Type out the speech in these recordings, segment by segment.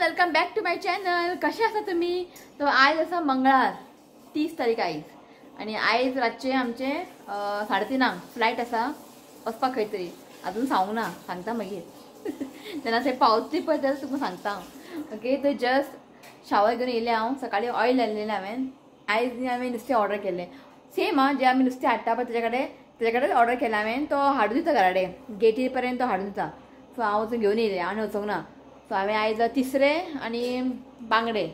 Welcome back to my channel. कशें आसा तुमी? तो आयज आसा मंगळार 30 तारीख आयज, आनी आयज रातचें आमचें 3:30 फ्लायट आसा वचपाक खंय तरी, अजून सांगूंक ना, सांगता मागीर जेन्ना थंय पावतली पळय जाल्यार तुमकां सांगता हांव. ओके, तर जस्ट शावर घेवन येयलें हांव, सकाळीं ऑयल लायलेलें हांवें. आयज न्ही हांवें नुस्तें ऑर्डर केलें, सेम आं जें आमी नुस्तें हाडटा पळय तेजे कडेन ऑर्डर केलें हांवें. तो हाडून दिता घरा कडेन, गेटी पर्यंत तो हाडून दिता. सो हांव वचून घेवन येयलें आनी वचूंक ना. सो हांवें आयज तिसरे आनी बांगडे,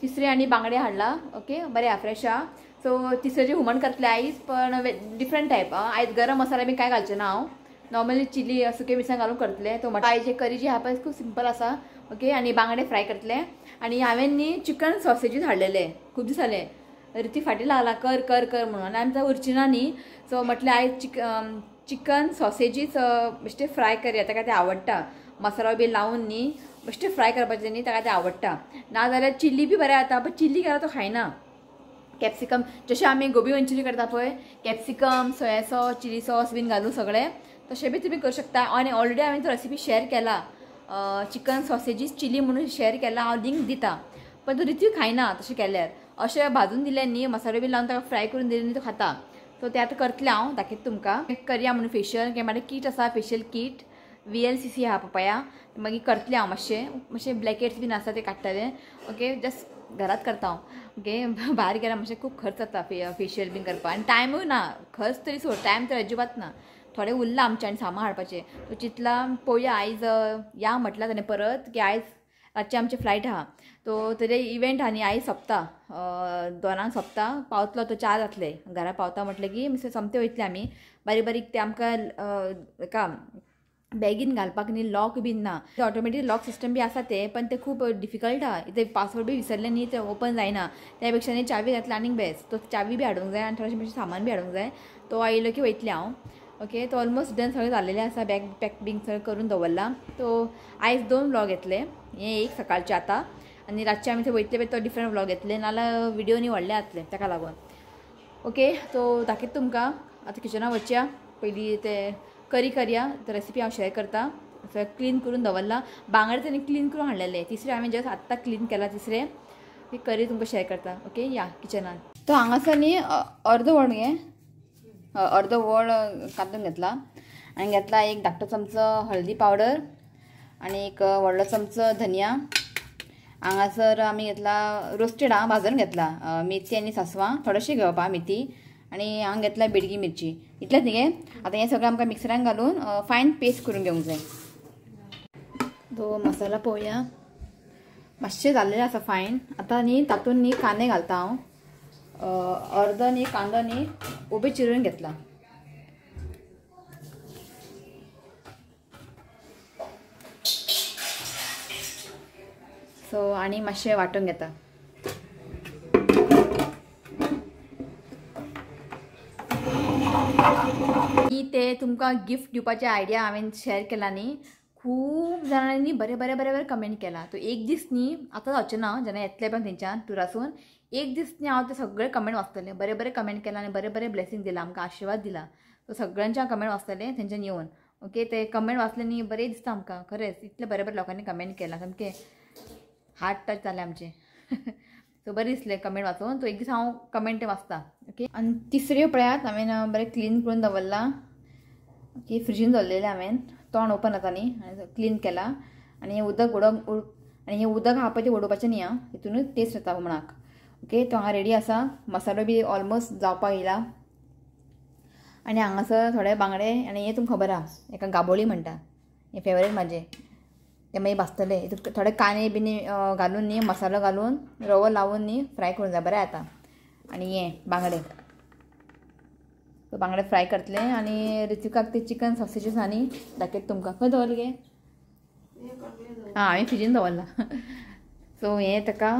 तिसरे आनी बांगडे हाडला. ओके, बरें आहा, फ्रेश आहा. सो तिसऱ्याचें हुमण करतलें आयज, पण डिफरंट टायप. आयज गरम मसाला बी कांय घालचें ना हांव, नॉर्मली चिली सुके मिरसांग घालून करतलें. तो आयज करी जी आहा पळय खूब सिंपल आसा. ओके, आनी बांगडे फ्राय करतले. आनी हांवें न्ही चिकन सॉसेजीस हाडलेले, खूब दीस जाले रिती फाटी लागला कर कर कर म्हणून, आनी आमकां उरची ना न्ही. सो म्हटलें आयज चिकन सॉसेजीस बेश्टे फ्राय करया, ताका तें आवडटा. मसालो बी लावन न्ही बेश्टे फ्राय करपाचें न्ही, ताका तें आवडटा. नाजाल्यार चिल्ली बी बरें जाता, पण चिल्ली केल्यार तो खायना. कॅप्सिकम जशें आमी गोबी मंचुरी करता पळय, capsicum soya sauce chilli sauce bean घालून सगळें तशें बी तुमी करूं शकता. आनी ऑलरेडी हांवें तो रेसिपी शेअर केला, चिकन सॉसेजीस चिली म्हणून शेअर केला, हांव लिंक दिता. पण तो रिती खायना तशें केल्यार, अशें भाजून दिलें न्ही मसालो बी लावन ताका फ्राय करून दिलें न्ही तो खाता. सो तें आतां करतलें हांव, दाखयता तुमकां. करया म्हणून फेशियल, कित्याक म्हाजे कीट आसा, फेशियल कीट VLCC आहा पपया, मागीर करतलें हांव. मातशें मातशें ब्लॅकेट्स बीन आसा ते काडटलें. ओके, जस्ट घरांत करता हांव. ओके, भायर गेल्यार मातशें खूब खर्च जाता फेशियल बीन करपाक, आनी टायमूय ना. खर्च तरी सोड, टायम तर अजिबात ना. थोडें उरलां आमचें आनी सामान हाडपाचें. सो चिंतलां पळोवया आयज या म्हटलां ताणें परत की आयज रातचें आमचें फ्लायट आहा, तो तेजें इव्हेंट आहा न्ही आयज सोंपता, 2 सोंपता, पावतलो तो 4 जातले घरा पावता म्हटलें की सोमते वयतले आमी. बारीक बारीक ते आमकां एका बॅगीन घालपाक न्ही लॉक बीन ना, ऑटोमॅटीक लॉक सिस्टम बी आसा ते, पण ते खूब डिफिकल्ट आहा. ते पासवर्ड बी विसरले न्ही ते ओपन जायना, त्या पेक्षा न्ही चावी घातली आनीक बेस्ट. तो चावी बी हाडूंक जाय आनी थोडेशें मातशें सामान बी हाडूंक जाय. तो आयलो की वयतलें हांव. ओके, तो ऑलमोस्ट डन सगळें जाल्लेलें आसा, बॅग पॅक बीन सगळें करून दवरलां. तो आयज 2 व्लॉग येतले, हें एक सकाळचें आतां आनी रातचें आमी थंय वयतले पळय तो डिफरंट व्लॉग येतले, नाल्यार व्हिडियो न्ही व्हडले जातले ताका लागून. ओके, तो दाखयता तुमकां. आतां किचनान वचया, पयलीं ते करी करया, तो रेसिपी हांव शेअर करता. सगळें क्लीन करून दवरलां, बांगडे तेणी क्लीन करून हाडलेले, तिसरे हांवें जस्ट आत्तां क्लीन केला, तिसरे ती करी तुमकां शेअर करता. ओके, या किचनान. तो हांगासर न्ही अर्दो वड गे, अर्दो वड कातून घेतला आनी घेतला एक धाकटो चमचो हळदी पावडर आनी एक व्हडलो चमचो धनिया. हांगासर आमी घेतला रोस्टेड आं, भाजून घेतला मेथी आनी सासवां, थोडेशें घेवप आं मेथी, आनी हांगा घेतला बेडगी मिरची. इतलेंच न्ही गे. आतां हें सगळें आमकां मिक्सरान घालून फायन पेस्ट करून घेवंक जाय. तो मसाला पळोवया मातशें जाल्लें आसा फायन. आतां न्ही तातूंत न्ही कांदे घालता हांव, अर्दो न्ही कांदो न्ही उबे चिरून घेतला. सो आनी मातशें वांटून घेता. ते तुमकां गिफ्ट दिवपाचे आयडिया हांवें शेअर केला न्ही, खूब जाणांनी बरें बरें बरें बरें कमेंट केला. तो एक दीस न्ही आतां जावचें ना, जेन्ना येतलें पण थंयच्यान टुरासून एक दीस न्ही हांव ते सगळे कमेंट वाचतलें. बरें बरें कमेंट केला आनी बरें बरें ब्लेसिंग दिलां, आमकां आशिर्वाद दिला. तो सगळ्यांच्या कमेंट वाचतलें थंयच्यान येवन. ओके, ते कमेंट वाचले न्ही बरें दिसता आमकां, खरेंच इतलें बरें बरें लोकांनी कमेंट केलां, सामकें हार्ट टच जालें आमचें. सो बरें दिसलें कमेंट वाचून. तो एक दीस हांव कमेंट वाचता. ओके, आनी तिसऱ्यो पळयात हांवें बरें क्लीन करून दवरलां. ओके, फ्रिजीन दवरलेलें हांवें, तोंड ओपन जाता न्ही, आनी क्लीन केला. आनी हें उदक उडोवंक, आनी हें उदक आहा पळय तें उडोवपाचें न्ही आं, हितूनच टेस्ट येता हुमणाक. ओके, तो हांगा रेडी आसा, मसालो बी ऑलमोस्ट जावपाक येयला. आनी हांगासर थोडे बांगडे, आनी हें तुमकां खबर आहा, हेका गाबोळी म्हणटा, हें फेवरेट म्हाजें, तें मागीर भाजतले. हितून थोडे कांदे बीन घालून न्ही मसालो घालून रवो लावून न्ही फ्राय करूंक जाय, बरें जाता. आनी हें बांगडे, बांगडे फ्राय करतले. आनी ऋतिकाक ते चिकन सॉसेजीस आनी दाखयता तुमकां. खंय दवरलें गे? आं, हांवें फ्रिजीन दवरलां. सो हें ताका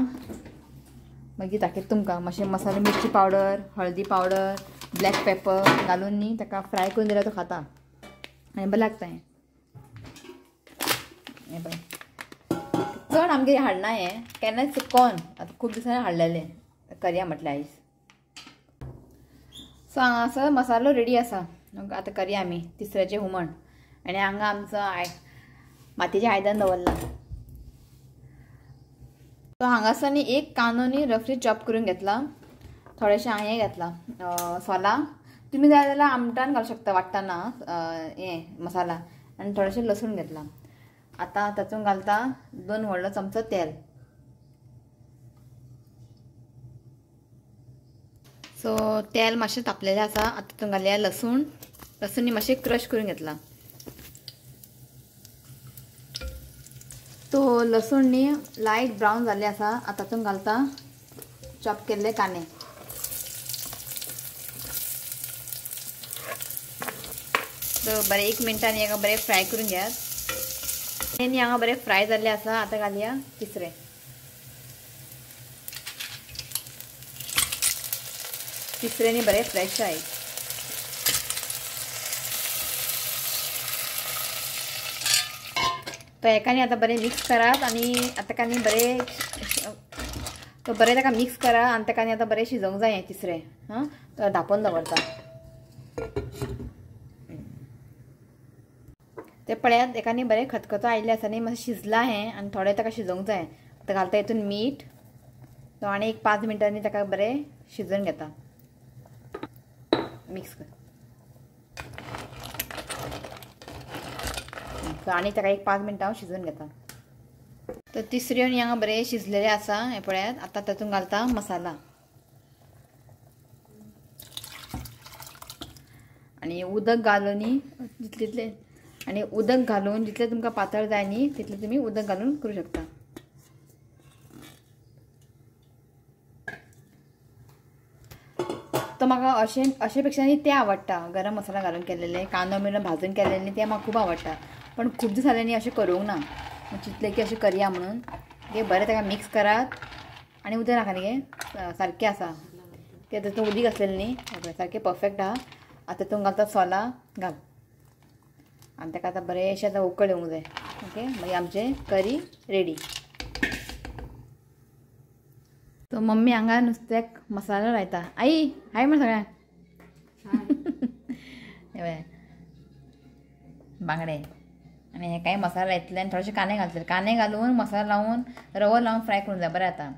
मागीर दाखयता तुमकां. मातशें मसालो, मिरची पावडर, हळदी पावडर, ब्लॅक पेपर घालून न्ही ताका फ्राय करून दिल्यार तो खाता आनी बरें लागता. हें हें पळय, चड आमगेर हाडना हें, केन्नाच कोन आतां खूब दिसांनी हाडलेलें, करया म्हटलें आयज. सो हांगासर मसालो रेडी आसा, आतां करया आमी तिसऱ्याचें हुमण. आनी हांगा आमचो मातयेचें आयदन दवरलां. तो हांगासर न्ही एक कांदो न्ही रफली चॉप करून घेतला, थोडेशें हांवें घेतला सोलां, तुमी जाय जाल्यार आमटान घालूं शकता वांट्टना हें मसाला, आनी थोडेशें लसूण घेतला. आतां तातूंत घालता 2 व्हडलो चमचो तेल. सो तेल मातशें तापलेलें आसा. आतां तातूंत घालया लसूण. लसूण मातशें क्रश करून घेतला. तो लसूण न्ही लायट ब्रावन जाल्ले आसा. आतां तातूंत घालता चॉप केल्ले कांदे. तो बरें 1 मिनटान हांगा बरें फ्राय करून घेयात. आनी हांगा बरें फ्राय जाल्ले आसा. आतां घालया तिसरें. तिसऱ्यांनी बरें फ्रेश आय. तो एकानी आतां बरें मिक्स करात आनी आतां कानी बरें तो बरें ताका मिक्स करा आनी ताका आतां बरें शिजोवंक जाय हें तिसरें. हां, तो धांपून दवरता. ते पळयात एकानी बरें खतखतो आयिल्लें आसा न्ही, मातशें शिजलां हें आनी थोडें ताका शिजोवंक जाय. आतां घालता हितून मीठ. तो आनी एक 5 मिनटांनी ताका बरें शिजोवन घेता. मिक्स कर. आनी ताका एक 5 मिनटां हांव शिजोवन घेता. तर तिसऱ्यो न्ही हांगा बरें शिजलेलें आसा हें पळयात. आतां तातूंत घालता मसाला आनी उदक घालून न्ही जितले, आनी उदक घालून जितलें तुमकां पातळ जाय न्ही तितलें तुमी उदक घालून करूं शकता. तो म्हाका अशें अशे पेक्षा न्ही तें आवडटा, गरम मसाला घालून केलेले कांदो मिरयो भाजून केलेले न्ही तें म्हाका खूब आवडटा. पण खूब दीस जाले न्ही अशें करूंक ना, चिंतलें की अशें करया म्हणून. ते बरें ताका मिक्स करात आनी उदक नाका न्ही गे, सारकें आसा तें. तातूंत उदीक आसलेलें न्ही, सारकें परफेक्ट आहा. आतां तातूंत घालता सोलां घाल आनी ताका आतां बरेंशें आतां उकळ येवंक जाय. ओके, मागीर आमचें करी रेडी. तो मम्मी हांगा नुस्त्याक मसालो लायता. आई हाय म्हण सगळ्यांक. बांगडे आनी हे कांय मसाला लायतले आनी थोडेशे कांदे घालतले. कांदे घालून मसाला लावन रवो लावन फ्राय करूंक जाय बरें आतां.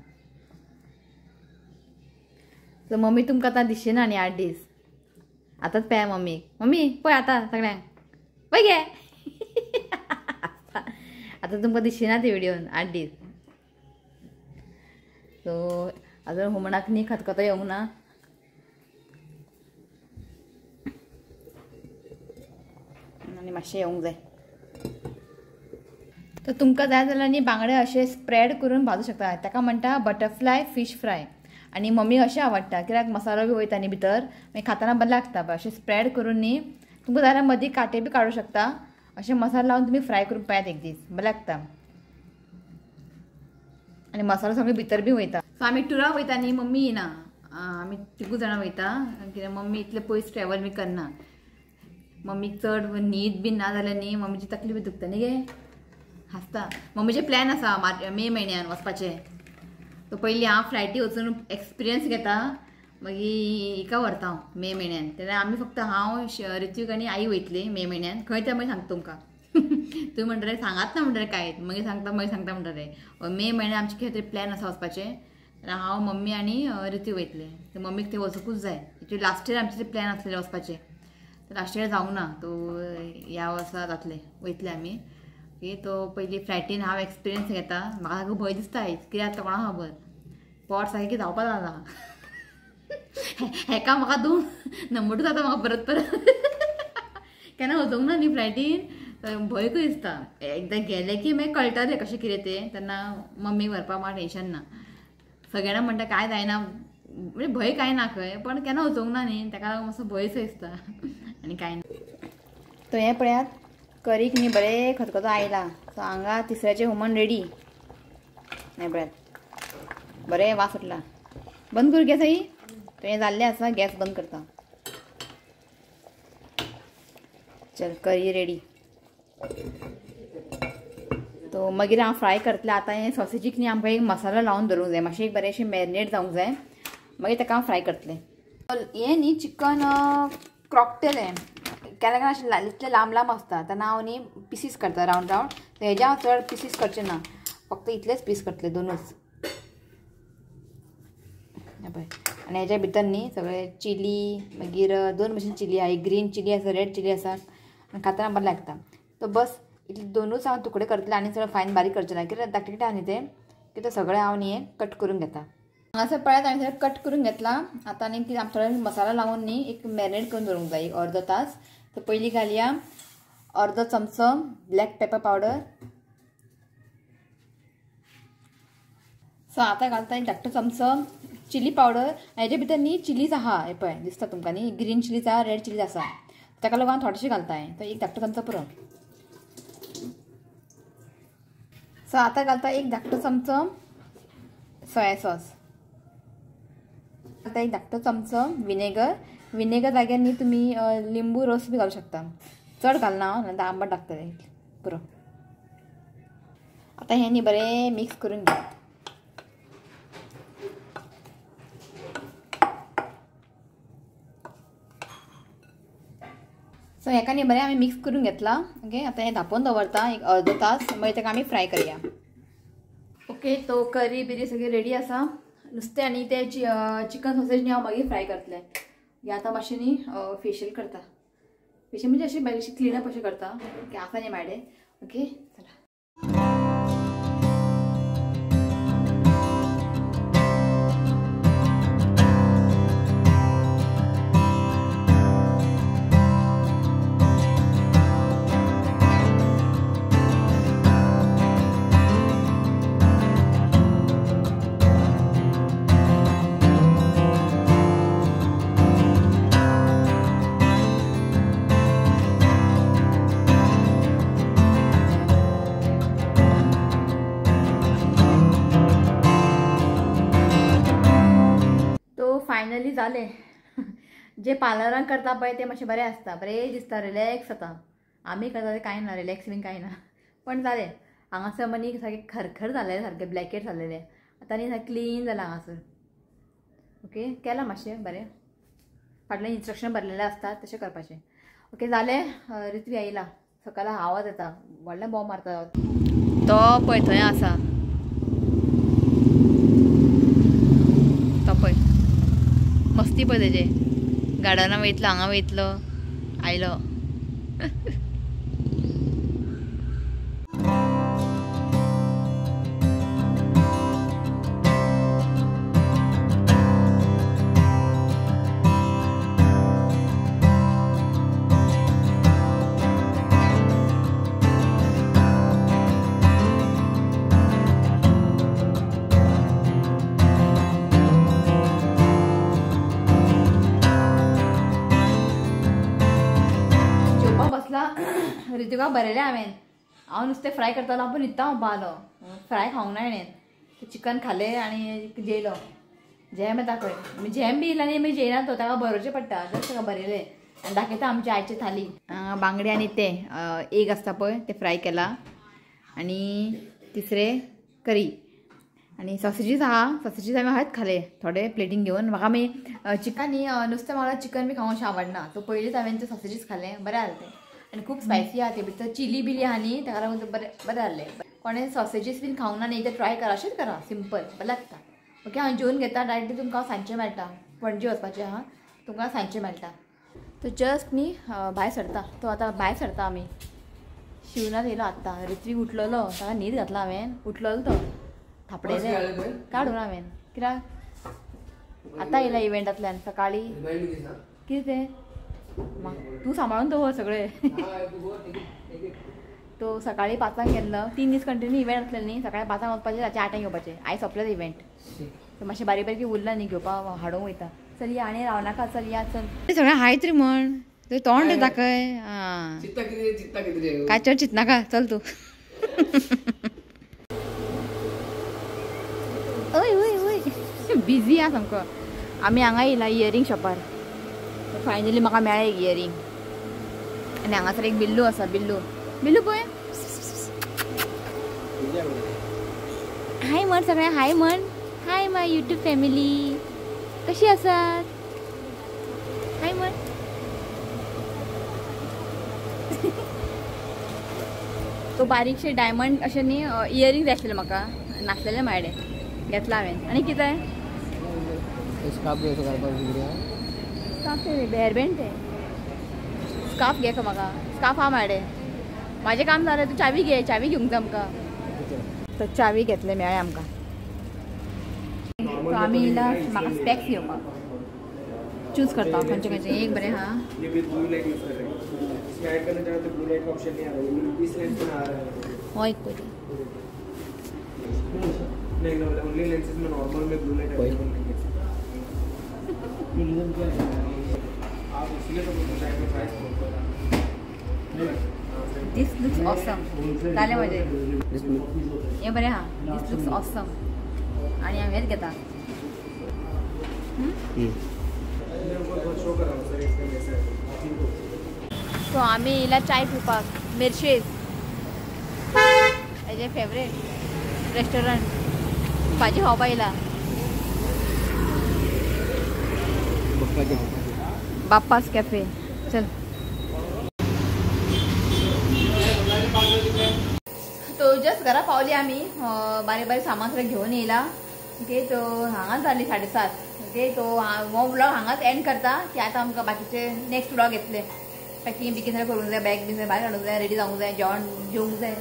सो मम्मी तुमकां आतां दिसची ना न्ही 8 दीस. आतांच पळया मम्मीक. मम्मी पळय आतां सगळ्यांक पळय गे. आतां तुमकां दिसची ना ती व्हिडियोन 8 दीस. सो अजून हुमणाक न्ही खतखतो येवंक ना. आनी मातशें येवंक जाय. तर तुमकां जाय जाल्यार न्ही बांगडे अशे स्प्रेड करून भाजूं शकता. ताका म्हणटा बटरफ्लाय फिश फ्राय. आनी मम्मीक अशें आवडटा कित्याक मसालो बी वयता न्ही भितर, मागीर खाताना बरें लागता. अशें स्प्रेड करून न्ही तुमकां जाय जाल्यार मदीं कांटे बी काडूं शकता. अशें मसालो लावन तुमी फ्राय करून पळयात एक दीस, बरें लागता. आनी मसालो सगळो भितर बी वयता. सो आमी टुराक वयता न्ही, मम्मी येना, आमी तिगूय जाणां वयता. कित्याक मम्मी इतले पयस ट्रॅवल बी करना. मम्मीक चड न्हीद बी ना जाल्यार न्ही मम्मीची तकली बी दुखता न्ही गे, हांसता. मम्मीचे प्लॅन आसा मे म्हयन्यान वचपाचें. तो पयलीं हांव फ्लायटी वचून एक्सपिरियन्स घेता, मागीर हिका व्हरता हांव मे म्हयन्यान. तेन्ना आमी फक्त हांव ऋत्विक आनी आई वयतली मे म्हयन्यान. खंय तें मागीर सांगता तुमकां. तुमी म्हणटले सांगात ना म्हणटले काय, मागीर सांगता मागीर सांगता म्हणटले. मे म्हयन्यान आमचें कितें तरी प्लॅन आसा वचपाचें. हांव मम्मी आनी ऋतू वयतले. तर मम्मीक थंय वचुंकूच जाय. एक्चुअली लास्ट इयर आमचें प्लॅन आसलेलें वचपाचें, तर लास्ट इयर जावंक ना. तो ह्या वर्सा जातलें, वयतले आमी. ओके, तो पयलीं फ्लायटीन हांव एक्सपिरियन्स घेता. म्हाका सारको भंय दिसता कित्याक आतां कोणाक खबर, पोट सारकें की धांवपा जाता. हेका म्हाका 2 नंबर जाता म्हाका परत परत. केन्ना वचूंक ना न्ही फ्लायटीन, भंय कशें दिसता. एकदां गेलें की मागीर कळटलें कशें कितें तें. तेन्ना मम्मी व्हरपाक म्हाका टेंशन ना. सगळ्यांना म्हणटा कांय जायना, म्हणजे भंय कांय ना खंय, पण केन्ना वचूंक ना न्ही, ताका लागून मातसो भंयसो दिसता आनी कांय ना. तो हें पळयात करीक न्ही बरें खतखतो आयला. सो हांगा तिसऱ्याचें हुमण रेडी. हें पळयात बरें वास सुटला. बंद करूं गॅस आई? तो हें जाल्लें आसा, गॅस बंद करता. चल करी रेडी. तो मागीर हांव फ्राय करतलें. आतां हें सॉसेजीक न्ही आमकां एक मसालो लावन दवरूंक जाय, मातशें एक बरेंशें मॅरिनेट जावंक जाय, मागीर ताका हांव फ्राय करतलें. हें न्ही चिकन क्रॉकटेल हें केन्ना केन्ना अशें इतलें लांब लांब आसता तेन्ना हांव न्ही पिसीस करता रावंड रावंड. हेज्या हांव चड पिसीस करचें ना, फक्त इतलेच पीस करतलें, दोनूच. हें पळय. आनी हेज्या भितर न्ही सगळे चिली, मागीर दोन भशेन चिली आहा, एक ग्रीन चिली आसा, रेड चिली आसा, आनी खातना बरें लागता. तो बस इतले दोनूच हांव तुकडे करतले आनी सगळें फायन बारीक करचें ना, कित्याक धाकटे धाकटे आहा न्ही ते, कित्याक सगळें हांव न्ही कट करून घेता. हांगासर पळयात हांवें सगळें कट करून घेतलां. आतां आनी कितें थोडो मसाला लावन न्ही एक मॅरिनेट करून दवरूंक जाय एक अर्दो तास. तर पयलीं घालया अर्दो चमचो ब्लॅक पेपर पावडर. सो आतां घालता एक धाकटो चमचो चिली पावडर. हेजे भितर न्ही चिलीज आहा, हें पळय दिसता तुमकां न्ही, ग्रीन चिलीज आहा, रेड चिलीज आसा, ताका लागून हांव थोडेशें घालता. तो एक धाकटो चमचो पुरो. सो आतां घालता एक धाकटो चमचो सोया सॉस, आतां एक धाकटो चमचो विनेगर. विनेगर जाग्यार न्ही तुमी लिंबू रस बी घालूं शकता, चड घालना हांव, नाल्यार आंबट लागतलें, पुरो. आतां हें न्ही बरें मिक्स करून घेयात. सो हेका न्ही बरें आमी मिक्स करून घेतला. ओके, आतां हें धांपून दवरता एक अर्दो तास, मागीर ताका आमी फ्राय करया. ओके, तो करी बिरी सगळी रेडी आसा. नुस्तें आनी ते चिकन सॉसेज न्ही हांव मागीर फ्राय करतलें. हे आतां मातशें न्ही फेशियल करता, फेशियल म्हणजे अशें बारीकशी क्लिनअप अशें करता. ओके, आसा न्ही म्हाडे. ओके चला. फायनली जालें. जे पार्लरान करता पळय ते मातशें बरें आसता, बरें दिसता, रिलॅक्स जाता. आमी करता ते कांय ना, रिलॅक्स बीन कांय ना, पण जालें. हांगासर मनी सारकें खरखर जालें, सारकें ब्लॅकेट जालेलें, आतां न्ही सारकें क्लीन जालां हांगासर. ओके, केलां मातशें बरें, फाटल्यान इन्स्ट्रक्शन बरलेलें आसता तशें करपाचें. ओके जालें. ऋत्वी आयला, सकाळ आवाज येता, व्हडलें बॉम्ब मारता तो पळय थंय आसा, तो पळय मस्ती पळय तेजे, गार्डना वयतलो, हांगा वयतलो, आयलो. ऋतिका बरयलें हांवें, हांव नुस्तें फ्राय करतालो, आपूण न्हिदता म्हणपा आलो, फ्राय खावंक ना हाणें, चिकन खालें आनी जेयलो. झेम येता खंय, झेम बी येयला न्ही, मागीर जेयना तो, ताका बरोवचें पडटा, जस्ट ताका बरयलें. आनी दाखयता आमच्या आयची थाली. बांगडे आनी ते एग आसता पळय ते फ्राय केला, आनी तिसरे करी, आनी सॉसेजीस आहा. सॉसेजीस हांवें हयच खाले थोडे प्लेटीन घेवन. म्हाका मागीर चिकन न्ही नुस्तें म्हाका चिकन बी खावंक अशें आवडना, सो पयलींच हांवें ते सॉसेजीस खाले, बरें जालें तें. आनी खूब स्पायसी आहा ते, भितर चिली बिली आहा न्ही, ताका लागून बरें बरें जालें. कोणें सॉसेजीस बीन खावंक ना न्ही ते ट्राय करा, अशेंच करा, सिंपल बरें लागता. ओके, हांव जेवन घेता, डायरेक्टली तुमकां हांव सांजचें मेळटा, पणजे वचपाचें आहा, तुमकां सांजचें मेळटा. तो जस्ट न्ही भायर सरता, तो आतां भायर सरता आमी. शिवनाथ येयलो आत्तां, ऋत्वीक उठलेलो, ताका न्हीद घातला हांवें, उठलेलो तो, थापडेलें काडून हांवें, कित्याक आतां येयला इव्हेंटांतल्यान सकाळीं. कितें तें तूं सांबाळून दवर सगळें. तो सकाळीं 5 गेल्लो, 3 दीस कंटिन्यू इव्हेंट आसलेलो न्ही, सकाळीं 5 वचपाचें, रातचें 8 येवपाचें. आयज सोंपलें इव्हेंट, सो मातशें बारीक बारीक उरला न्ही घेवपाक, हाडूंक वयता. चल या, आनी रावनाका, चल या, चल. सगळें हायत रे म्हण तुवें तोंड दाखय. आं, काय चड चिंतनाका, चल तूं. ओय ओय ओय, बिजी आहा सामको. आमी हांगा येयला इयरींग शॉपार, फायनली म्हाका मेळ्ळें एक इयरींग. आनी हांगासर एक बिल्लू आसा, बिल्लू बिल्लू पळय, हाय म्हण सगळ्यांक, हाय म्हण, हाय my YouTube family, कशी आसात, हाय म्हण. तो बारीकशे डायमंड अशें न्ही इयरींग जाय आसलेले म्हाका, नासलेले मायडे, घेतला हांवें. आनी कितें स्कार्फ घेवचो घालपाक स्कार्फ हेअरबँड ते स्कार्फ घे का म्हाका स्कार्फ हा म्हाडे म्हाजें काम जालें. तूं चावी घे, चावी घेवंक जाय आमकां. तर चावी घेतले मेळ्ळे आमकां. सो आमी येयला म्हाका स्पॅक्स घेवपाक. चूज करता खंयचे खंयचे एक बरें हा. हो एक पयली This looks awesome. जालें म्हजें हें बरें हा. This looks awesome. आनी हांव हेंच घेता. सो आमी येयला चाय पिवपाक मिर्शेज, हेजें फेवरेट रेस्टॉरंट. भाजी खावपाक येयला. बाप्पास कॅफे. चल तो जस्ट घरा पावली आमी. बारीक बारीक सामान सगळें घेवन येयला. ओके तो हांगाच जाली 7:30. ओके तो हो व्लॉग हांगाच एंड करता की आतां आमकां बाकीचे नेक्स्ट व्लॉग येतले. पॅकिंग बिकिंग सगळें करूंक जाय, बॅग बीन सगळें भायर काडूंक जाय, रेडी जावंक जाय, जेवण जेवंक जाय.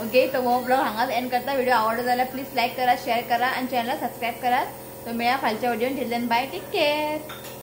ओके तो हो व्लॉग हांगाच एंड करता. व्हिडिओ आवडलो जाल्यार प्लीज लायक करा, शेअर करा आनी चॅनल सबस्क्रायब करात. तो मेळया फालच्या व्हिडियोन. Till then bye, take care.